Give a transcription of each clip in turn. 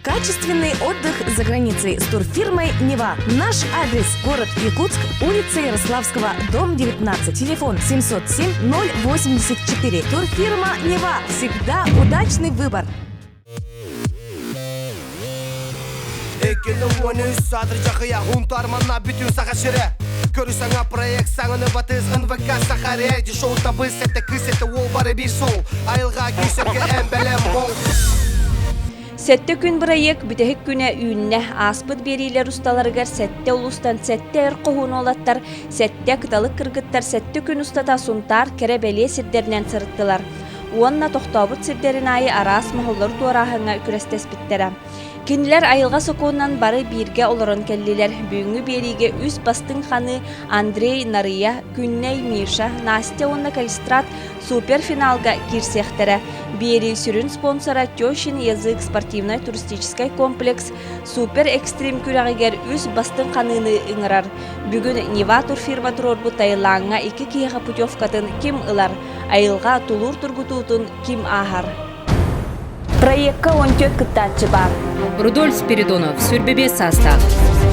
Качественный отдых за границей с турфирмой «Нева». Наш адрес – город Якутск, улица Ярославского, дом 19, телефон 707 084. Турфирма «Нева». Всегда удачный выбор. 2013 саатыр Хунтар манна бүтүн Саха сирэ Көрү саҥа проект саҥаны батыс НВК Саха реалити шоу табыс это кыс это уол бары биир сол Айылҕа күүсэргэ эн бэлэм бол Сэттэ күн бырайыак бүтэһик күнэ үүннэ. Ааспыт биэриилэр усталарыгар сэттэ улуустан сэттэ эр хоһуун уолаттар, сэттэ кыталык кыргыттар сэттэ күн устата Сунтаар кэрэ-бэлиэ сирдэринэн сырыттылар. Уонна тохтообут сирдэрин аайы араас моһоллору туорааһыҥҥа күрэстэспиттэрэ. Кинилэр айылҕа сокуонунан бары бииргэ олорон кэллилэр. Бүгүҥҥү биэриигэ үс бастыҥ ханыы Андрей, Нарыйа, Күннэй, Миша, Настя уонна Калистрат суперфиналга киирсиэхтэрэ. Биэрии сүрүн спонсора Тещин язык спортивнай туристическай комплекс супер экстрим күрэҕигэр үс бастыҥ ханыыны ыҥырар. Бүгүн Нева турфирма туруорбут Таилаҥҥа икки киһиэхэ путевкатын ким ылар? Айылҕа тулуур тургутуутун ким ааһар? Проекка 14 кыттааччы баар. Рудольф Спиридонов, сүрбэбиэс саастаах.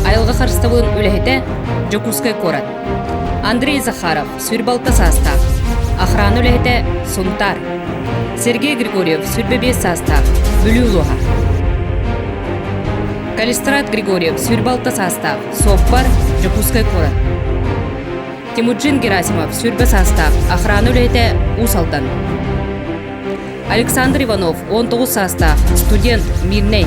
Айылҕа харыстабылын үлэһитэ, Дьокуускай куорат. Андрей Захаров, сүрбалта саастаах. Охрана үлэһитэ, Сунтаар. Сергей Григорьев, сүрбэбиэс саастаах, Бүлүү улууһа. Калистрат Григорьев, сүрбалта саастаах, Суоппар, Дьокуускай куорат. Тимуджин Герасимов, сүрбэ саастаах, охрана үлэһитэ, Уус Алдан. Александр Иванов, 19 саастаах, студент, Мирнэй.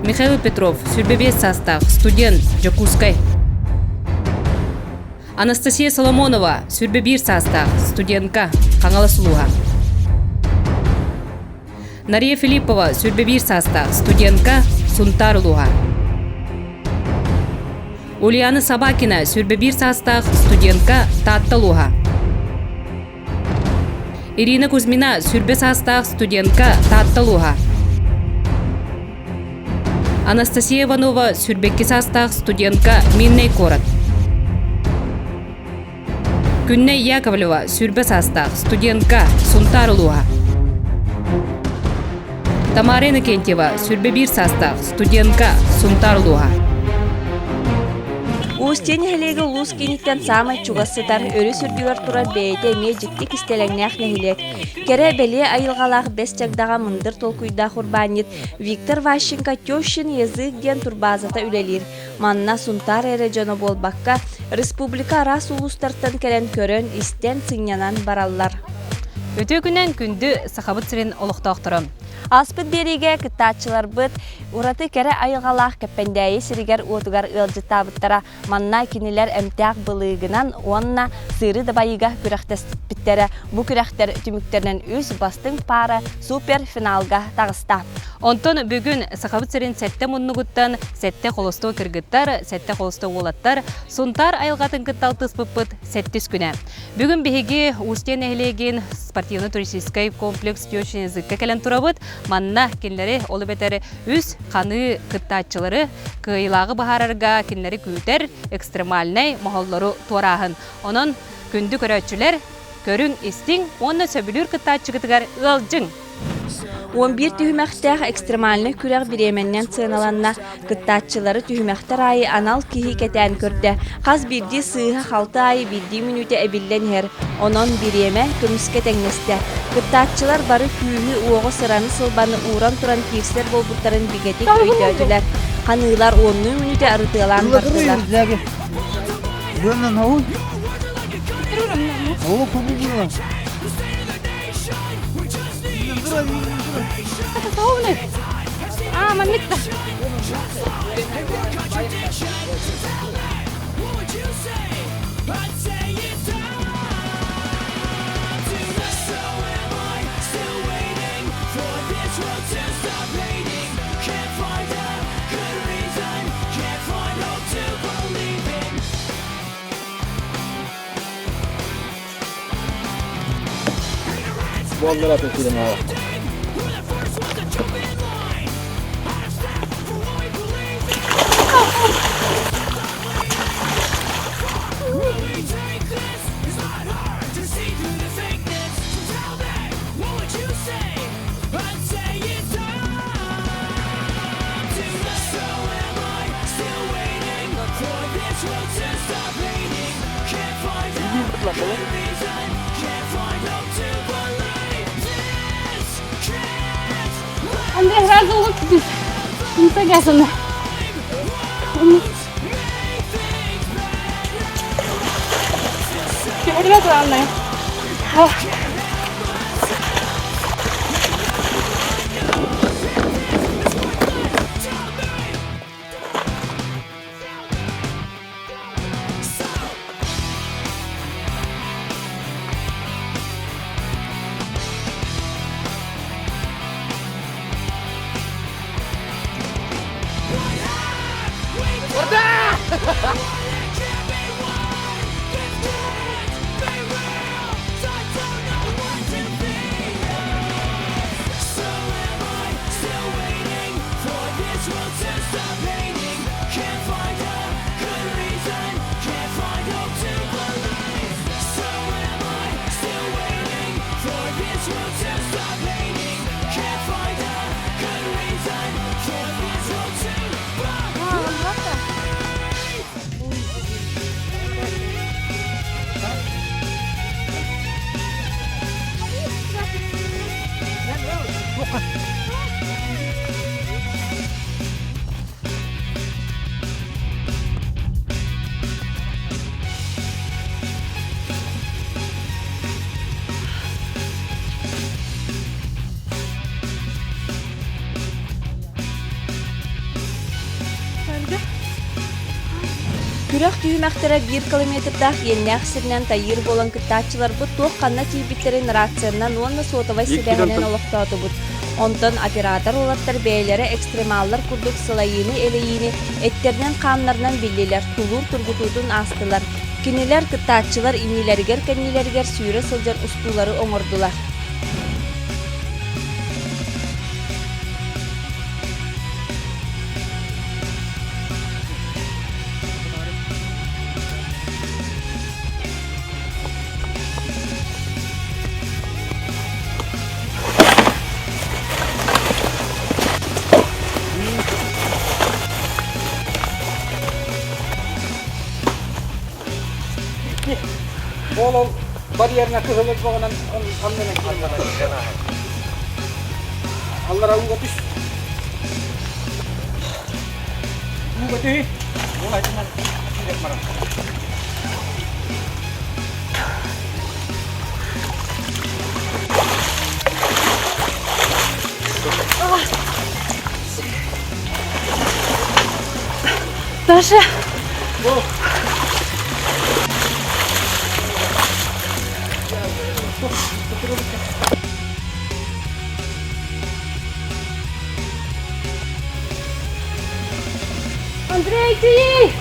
Михаил Петров, 25 саастаах, студент, Дьокуускай. Анастасия Соломонова, 21 саастаах, студентка, Хаҥалас улууһа. Нария Филиппова, 21 саастаах, студентка, Сунтаар улууһа. Ульяна Собакина, 21 саастаах, студентка, Таатта улууһа. Ирина Кузьмина, сүрбэ саастаах студентка, Таатта улууһа. Анастасия Иванова, сүрбэкки саастаах студентка, Миннэй куорат. Күннэй Яковлева, сүрбэ саастаах студентка, Сунтаар улууһа. Тамара Иннокентьева, сүрбэ биир саастаах студентка, Сунтаар улууһа. Устье нэһилиэгэ улуус кииниттэн саамай чугас сытар, өрүс үрдүгэр турар бэйэтэ эмиэ дьикти кистэлэҥнээх нэһилиэк. Кэрэ бэлиэ айылҕалаах бэс чагдаҕа мындыр толкуйдаах урбаанньыт Виктор Ващенко «Тещин язык» диэн турбаазата үлэлиир. Манна Сунтаар эрэ дьоно буолбакка, республика араас улуустартан кэлэн көрөн, истэн, сынньанан бараллар. Үтүө күнэн күндү Сахабыт сирин олохтоохторо! Ааспыт биэриигэ кыттааччыларбыт ураты кэрэ айылҕалаах Кэппэндээйи сиригэр-уотугар ыалдьыттаабыттара. Манна кинилэр эмтээх былыыгынан уонна сыыры дабайыыга күрэхтэспиттэрэ. Бу күрэхтэр түмүктэринэн үс бастыҥ паара супер-финалга таҕыста. Онтон бүгүн Сахабыт сирин сэттэ муннугуттан сэттэ холостуой кыргыттар, сэттэ холостуой уолаттар Сунтаар айылҕатын кытта алтыспыппыт сэттис күнэ. Бүгүн биһиги Устье нэһилиэгин спортивно-туристическай комплекс Тещин языкка кэлэн турабыт. Манна кинилэри, ол эбэтэр үс ханыы кыттааччылары кыайыылааҕы быһаарарга кинилэри күүтэр экстремальнай моһоллору туорааһын. Онон күндү көрөөччүлэр, көрүҥ, истиҥ уонна сөбүлүүр кыттааччыгытыгар ыалдьыҥ! 11 түһүмэхтээх экстремальнай күрэх бириэмэннэн сыаналанна. Кыттааччылары түһүмэхтэр аайы анал киһи кэтээн көрдө. Хас биирдии сыыһа-халты аайы биирдии мүнүүтэ эбиллэн иһэр. Онон бириэмэ көмүскэ тэҥнэстэ. Кыттааччылар бары күүһү-уоҕу, сыраны-сылбаны ууран туран киирсэр буолбуттарын бигэтик өйдөөтүлэр. Ханыылар уоннуу мүнүүтэ арытыалаан бардылар. А, маннык да. Буоллар атын сирин аала. Андрей, сразу улыбнись. Не согласна. Это главное. Күрэх түһүмэхтэрэ биир километрдаах иэннээх сиринэн тайыыр буолан кыттааччыларбыт туох ханна тиийбиттэрин рациянан уонна суотабай сибээһинэн олохтоотубут. Онтон оператор уолаттар бэйэлэрэ экстремаллар курдук сылайыыны-элэйиини эттэринэн-хааннарынан биллилэр, тулуур тургутуутун аастылар. Кинилэр кыттааччылар иннилэригэр-кэннилэригэр сүүрэ сылдьан устуулары оҥордулар. Ол ол барьерына кыһылыр боҕунан аннынан Аллара ууга түс. Ууга түһ. Ол айтынан кииреп баран. Даша! Андрей, тиий!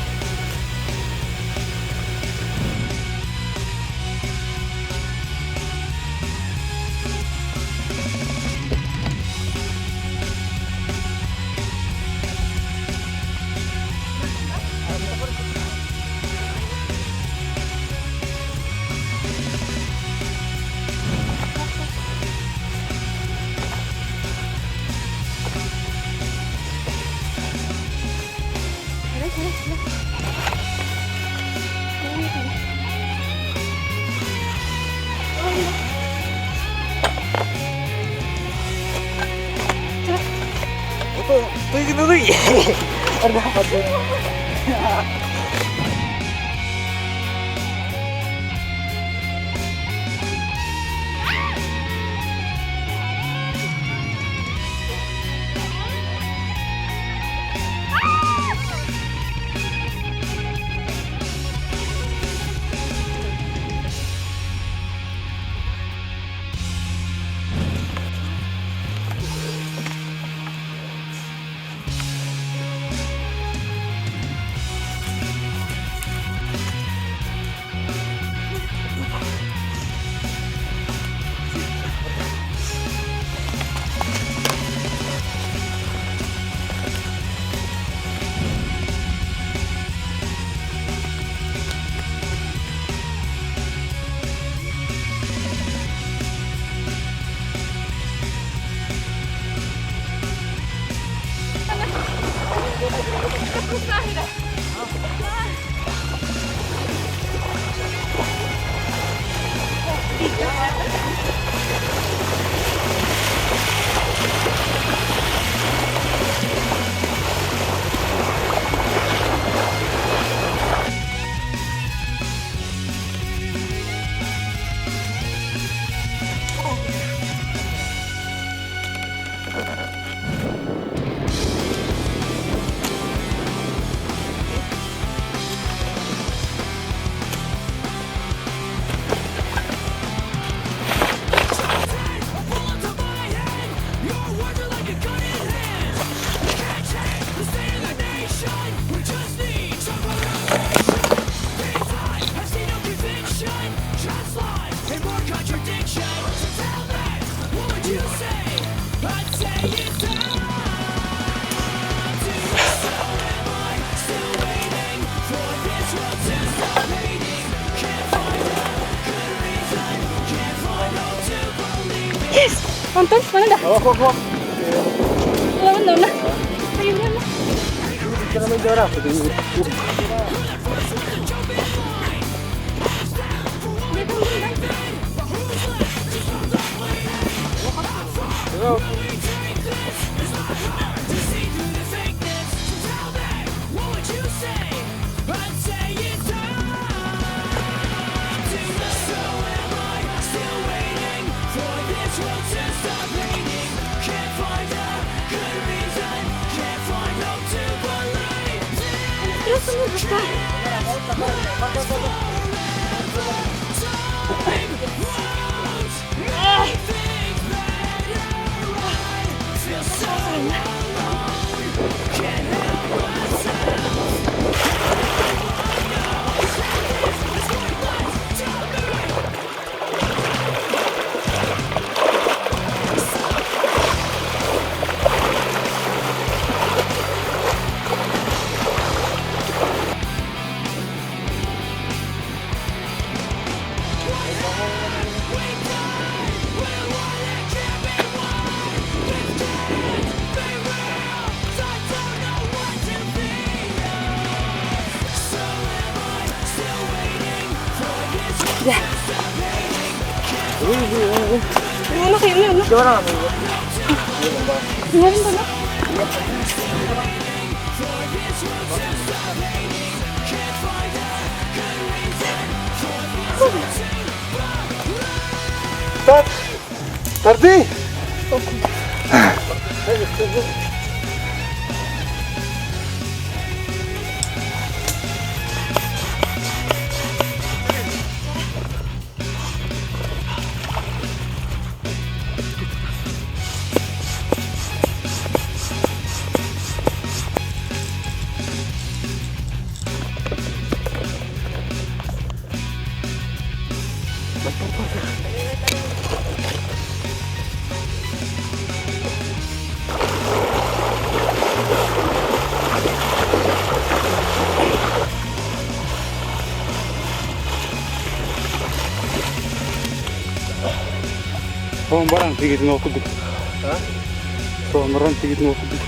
Антон, маны да. Ылабын да, онно. Так, тарды. Соң баран тигитин окудук. Соң баран тигитин окудук.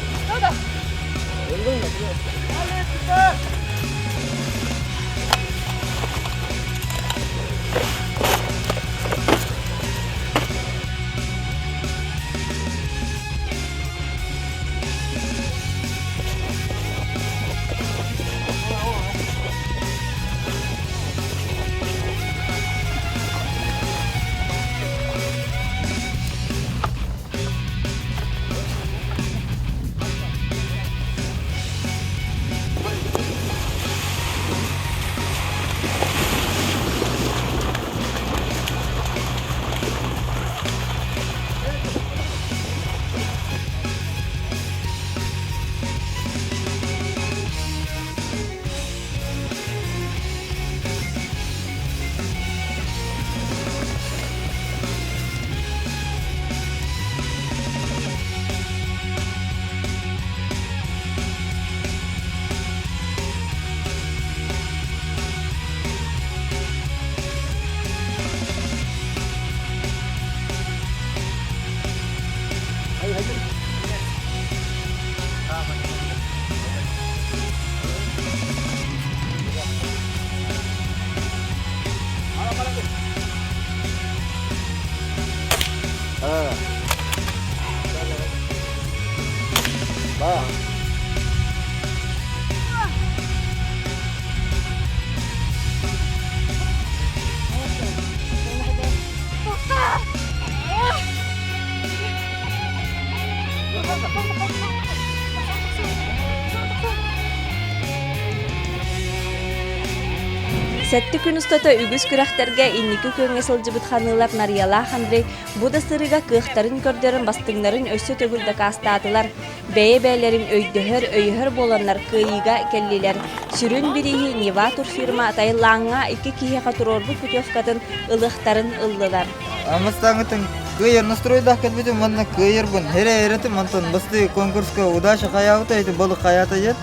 Сэттэ күн устата үгүс күрэхтэргэ инники күөҥҥэ сылдьыбыт ханыылар Нарыйалаах Андрей бу да сырыыга кыахтарын көрдөрөн бастыҥнарын өссө төгүл дакаастаатылар. Бэйэ-бэйэлэрин өйдөһөр, өйөһөр буоланнар кыайыыга кэллилэр. Сүрүн бирииһи Нева турфирма Таилаҥҥа икки киһиэхэ туруорбут путевкатын ылыахтарын ыллылар. Амыстаҥытын кыайар настройдаах кэлбитим манна кыайарбын эрэ эрэтим онтон бастыы конкурска удача хайаабыта эти балык хайаата диэн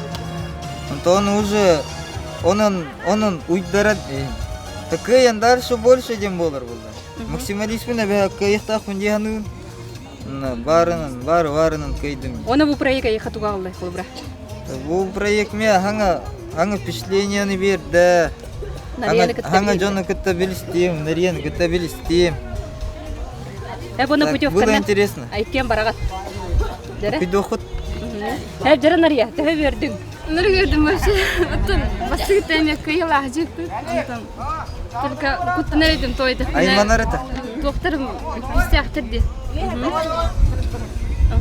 онтон уже онон онон уйдаран кыайан дальше больше диэн буолар буолла максималистпын эбэ кыайыахтаахпын дии саныыбын. Баарынан, баар баарынан кыйдым. Оны бу проект эйиэхэ туга аҕаллай холобура? Бу проект мне хаҥа хаҥа впечатленияны биэрдэ. Хаҥа дьону кытта билистим, Нарияны кытта билистим. Э, буну путевканы. Было интересно. Айккен бараҕат. Дьэрэ. Пидохут. Э, дьэрэ Нария, төһө үөрдүҥ? Ныр үөрдүм вообще. Оттон бастыгыта эмиэ кыйылаах дьиэппит. Онтон только куттанар этим той Айманар это. Туохтарым күүстээхтэр дии.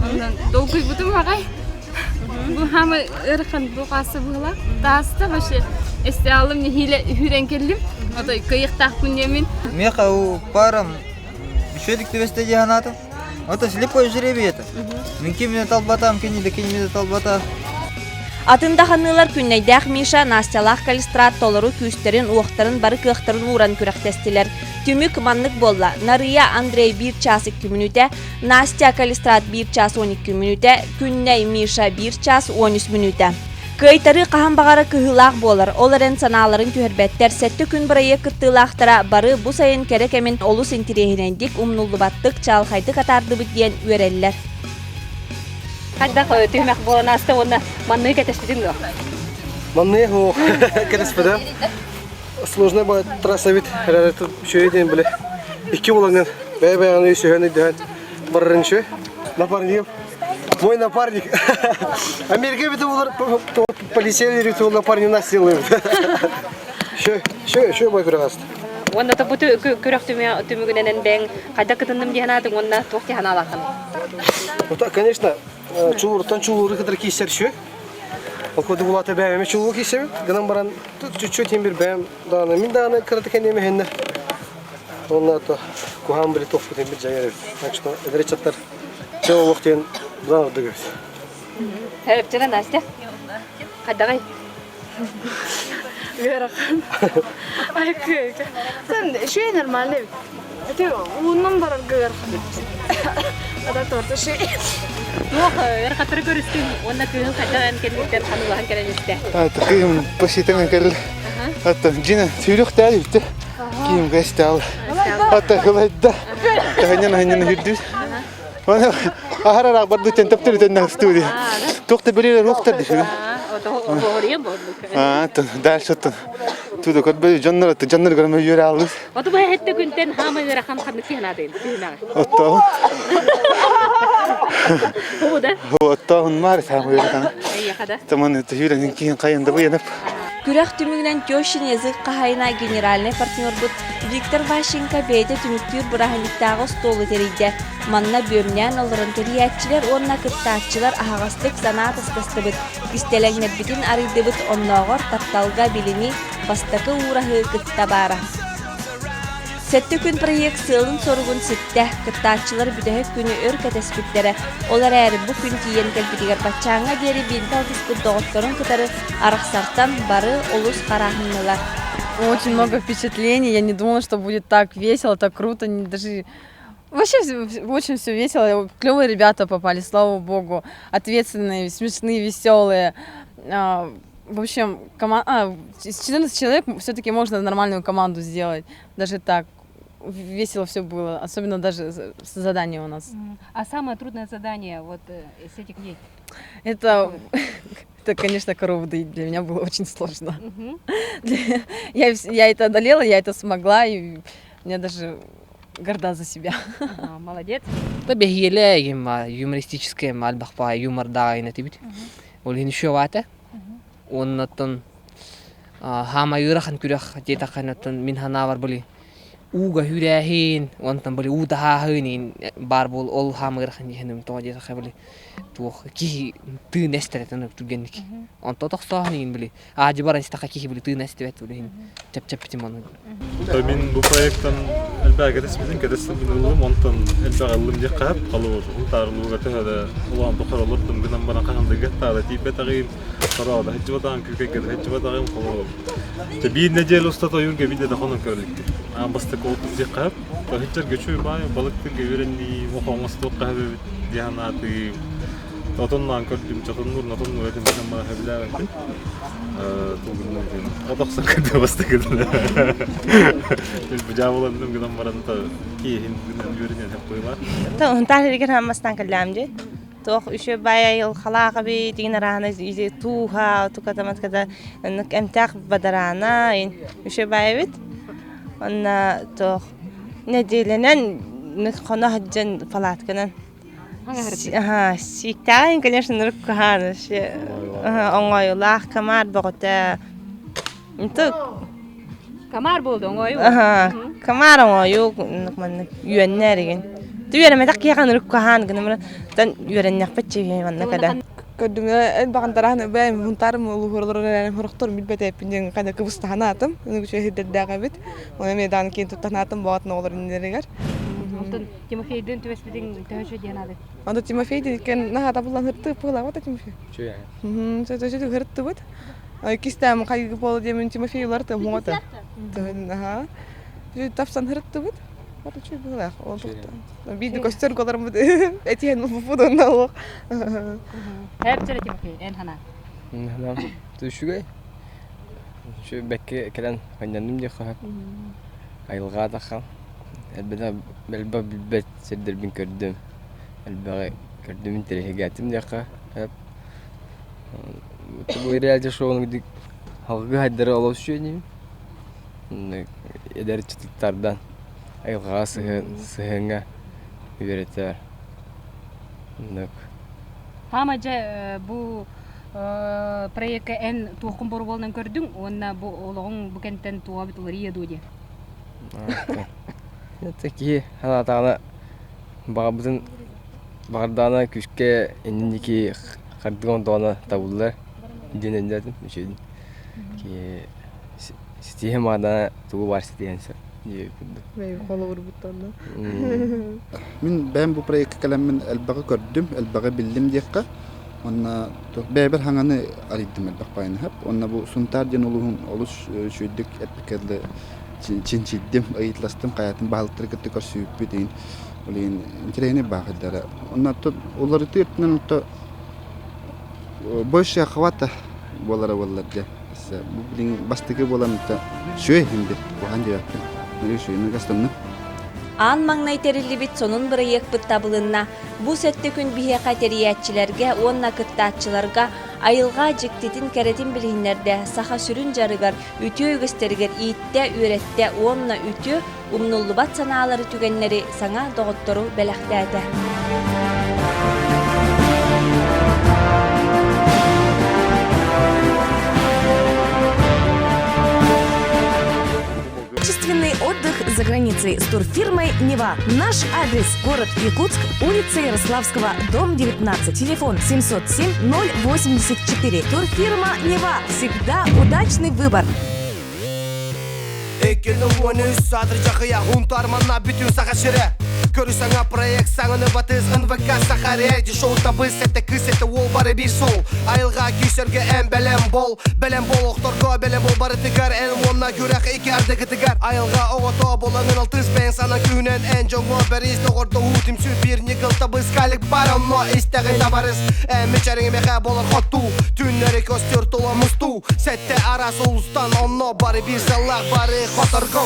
Онон долгуйбутум аҕай. Бу хаамай ыарахан бу хааса быһыла. Тааста вообще эстеалым нэһиилэ үһүрэн кэллим. Отой кыйыктаахпын диэмин. Меха у парам еще түбэстэ дии санаатым. Это слепой жребий это. Мин кимини талбатам, кини да кинини талбата. Атын да ханыылар Күннэйдээх Миша, Настялаах Калистрат толору күүстэрин, уохтарын бары кыахтарын ууран күрэхтэстилэр. Түмүк маннык буолла. Нарыйа Андрей 1 час 2 мүнүүтэ, Настя Калистрат 1 час 12 мүнүүтэ, Күннэй Миша 1 час 13 мүнүүтэ. Кыайтарыы хаһан баҕара кыһыылаах буолар, ол эрэн санааларын түһэрбэттэр. Сэттэ күн бырайыак кыттыылаахтара бары бу сайын кэрэ кэмин олус интириэһинэйдик, умнуллубаттык, чаҕылхайдык атаардыбыт диэн үөрэллэр. Хайдах түһүмэх буолан ааста уонна манныгы кэтэспитиҥ дуо? Манныгы суох кэтэспэтим. Сложная была трасса бит, үчүгэй диэн били. Икки буолаҥҥын бэйэ-бэйэҕин өйсөһөн өйдөһөн барарын үчүгэй. Напарнигым Мой напарник. Америка бит олар полицейлер бит напарник нас делаем. Еще, еще, еще бай күрәгаст. Уонна то бу күрэх түмүгүнэн бэҥ хайда кытынным диэн аатыҥ уонна туох диэн аалаахын? Вот, конечно, чулууртан чулууру кытары киисэр еще. Ол курдук улаата бэйэм чулуу киисэбин. Гынан баран чуть-чуть бир бэйэм даҕаны мин даҕаны кыратык эмэһиннэ. Онно то куһаан били туохпут бир дьайар эбит. Так что эдэр ыччаттар Чэ олох диэн былаан ордук эбит. Эптэрэ Настя. Хайдаҕай? Ыарахан. Ай кыайка. Сен шей нормально эбит. Это ууннан барарга ыарахан. Ата торта шей. Туох ыарахаттары көрүстүҥ уонна кыыһын хайдах эн кэнниттэн ханулаһан кэлэн истэ? Кыыһым поситен кэл. Ата жина сүүрүхтээл үттэ. Киим гэстэал. Ата хылайда. Таһыннан аһыннан үрдүс. Оны ахар барды тентептер үтен студия. Туох да билер руктар диши. А, дальше тон. Туда кот бе жоннор жоннор көрмө юре алыс. Оту бу хетте күнтен хаама ыарахан ханнык сыһанаадын түһүмэҕи. Оттоон. Худа? Оттоон маар хаама ыарахан. Эйяхада. Таман түһүрэн киин кайында бу янып. Күрэх түмүгүнэн Тещин язык хаһайына генеральнай партнербут Виктор Ващенко бэйэтэ түмүктүүр бырааһынньыктааҕы остуолу тэрийдэ. Манна бүөмнээн олорон тэрийээччилэр уонна кыттааччылар аһаҕастык санаа атастастыбыт, кистэлэҥнэрбитин арыйдыбыт, оннооҕор тапталга билини бастакы уураһыы кытта баара. Сэттэ күн проект сыалын-соругун ситтэ, кыттааччылар бүтэһик күнү өр кэтэспиттэрэ. Ол эрээри бу күн тиийэн кэлбитигэр баччааҥҥа диэри бииргэ алтыспыт доҕотторун кытары арахсартан бары олус харааһыннылар. Очень много впечатлений. Я не думала, что будет так весело, так круто. Даже вообще очень все весело. Клевые ребята попали, слава богу. Ответственные, смешные, веселые. В общем, из 14 человек все-таки можно нормальную команду сделать. Даже так весело все было, особенно даже задание у нас. А самое трудное задание вот из этих дней? Это, конечно, корову доить для меня было очень сложно. Я это одолела, я это смогла, и я даже горда за себя. Ага, молодец. Да бэһиэлэ юмористическое элбэх юмордаах этибит. Ол иһин үчүгэй Оннуттан хаамай ыарахан күрэх диэтэххинэ мин санаабар били ууга үүрээһин, онтон били уу таһааһын баар буол ол хаама ыарахан диэхиним тоҕо диэтэххэ били туох киһи тыын эстэр түргэнник. Онто тохсооһун иһин били аадьы баран истэххэ киһи били тыын эстибэт били иһин чэпчэппитим ону. Мин бу проекттан элбэҕи кэтэспитим, кэтэстим ыллым, онтон элбэҕи ыллым диэххэ сөп. Холобур, Сунтаар улууга төһө да улахан тухары олордум гынан баран хаһан да ыгыаттаҕа тиийбэтэҕим, сороҕо да сылдьыбатаҕым, күүкэйгэ да сылдьыбатаҕым. Холобур, биир нэдиэлэ устата ойуурга биирдэ да хонон көрө иликпин. Аан бастакы опыт диэххэ сөп. Сылдьарга үчүгэй баай, балыктыырга үөрэнним, оһоҕоҥ оҥостуохха сөп эбит дии санаатым. Отонноон көрдүм, чотоннуурун отоннуур этим гынан баран сөбүлээбэппин. Тугуннум диэн отохсон көрдө бастакытын. Быдьаабыланным гынан баран та киэһин гынан үөрэнэн хэппыылаах. Унтаар иригер хаммастан кэллэм дии. Туох үчү бай айылхалаах эбит, тигин араана тууха, туката матката эмтээх бадараана үчү бай эбит. Онна туох нэдиэлэнэн хоно сылдьан палатканан Сииктээҕин, конечно, нырык кыһаан оҥоойулаах комар бөҕөтө. Комар буолду оҥоойу. Комар оҥоойу маннык үөннэ эригин. Ты үөрэммэтэх киһиэхэ нырык кыһаан гына тан үөрэннэхпит чиһи манна кэлэн. Көрдүҥэ элбэҕин тараһан бэйэм мунтаарым улууһурлар эрэн хорохтор билбэтэппин диэн хайда кыбыстаһанаатым. Ыныгы үчүгэй эбит. Оны медан киин туттанаатым боот оҕолор иннилэригэр. Онтон Тимофейдыын түбэспитиҥ төһө үчүгэй диэн аады? Онто Тимофей диэн наһаа табыллан хырты пыылаабата Тимофей. Үчүгэй. Сөтөчү хыртыбыт. Кистэм хайгы буола диэмин Тимофей уларты муҥата. Аха. Тапсан хырыттыбыт. Вот үчүгэй быһыылаах. Ол тухта. Биирди көстөр голарбыт этиһэн ылбыппыт онно олох. Хэпчэрэ Тимофей, эн хана. Ханам. Үчүгэй. Үчүгэй бэкке кэлэн ханньанным диэххэ айылҕа атахха элбэх элбэх билбэт сирдэрбин көрдүм элбэҕи көрдүм интэриэһиргээтим диэххэ сөп бу реалити шоуну салгыы хайдары олус үчүгэй эдэр ыччаттардан айылҕаҕа сыһыаҥҥа үөрэтэр оннук Хаама дьэ бу проекка эн туоххун боруобаланан көрдүҥ уонна бу олоҕуҥ бу кэнтэн туоҕа эбит уларыйыа дуо диэн? Это киһи санаатаҕына баҕарбытын баҕардаҕына күүскэ иннин диэки хардыы оҥордоҕуна табыллар диэн өйдөөтүм үчүгэйдик. Киһи ситиһэ маадана тугу баар ситиһэн сөп диэбит курдук. Холобурбуттан Мин бэйэм бу проекка кэлэммин элбэҕи көрдүм, элбэҕи биллим диэххэ. Уонна бэйэбэр хаҥаны арыйдым элбэх баайыныһап. Уонна бу Сунтаар диэн улууһун олус үчүгэйдик эппиккэ дылы чинчийдим, ыйыталастым, хайатын баһылыктары кытта көрсүбүппүт иһин ол иһин интэриэһинэй баахайдара. Онно уларытыы өттүнэн онто больше охвата буолара буоллар дьэ. Бу билигин бастакы буолан үчүгэй иһин бит куһаҕан диэбэппин. Үчүгэйин астынным. Аан маҥнай тэриллибит сонун бырайыакпыт табылынна. Бу сэттэ күн биһиэхэ тэрийээччилэргэ уонна кыттааччыларга айылҕа дьиктитин кэрэтин билиһиннэрдэ, саха сүрүн дьарыгар, үтүө үгэстэригэр ииттэ, үөрэттэ уонна үтүө, умнуллубат санаалары түгэннэри саҥа доҕоттору бэлэхтээтэ. Качественный отдых за границей с турфирмой «Нева». Наш адрес – город Якутск, улица Ярославского, дом 19, телефон 707 084. Турфирма «Нева». Всегда удачный выбор. 2013 саатыр жахыя Һунтаар манна бүтүн Саха сирэ Көрү саҥа проект саҥаны батыс НВК Саха реалити шоу табыс Сэттэ кыыс сэттэ уол бары биир суол Айылҕа күүсэргэ эн бэлэм бол Бэлэм бол охторго бэлэм бол барытыгар Эн уонна күрэх икки ардыгытыгар Айылҕа оҕото болаҥын алтыс бэйэҥ сана күүнэн Эн дьоҥҥо бэрис доҕордоһуу түмсүү биир ньыгыл табыс Калик бар онно истэҕин табарыс Эн мичэриҥ мехэ болар хоттуу Түүннэри көстөр тула мустуу Сэттэ араас улустан онно бары биир сыллаах бары хоторго.